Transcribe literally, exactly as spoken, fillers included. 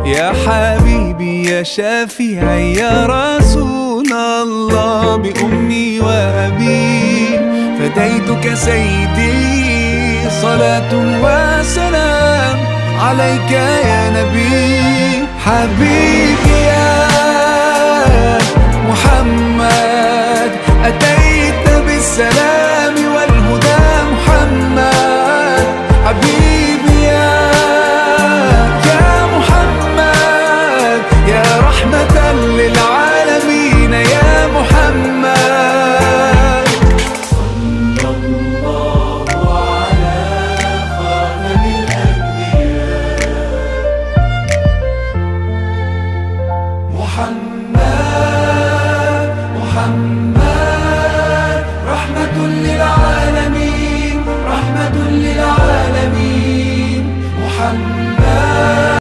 يا حبيبي يا شفيعي يا رسول الله، بأمي وأبي فديتك سيدي، صلاة وسلام عليك يا نبي. حبيبي يا محمد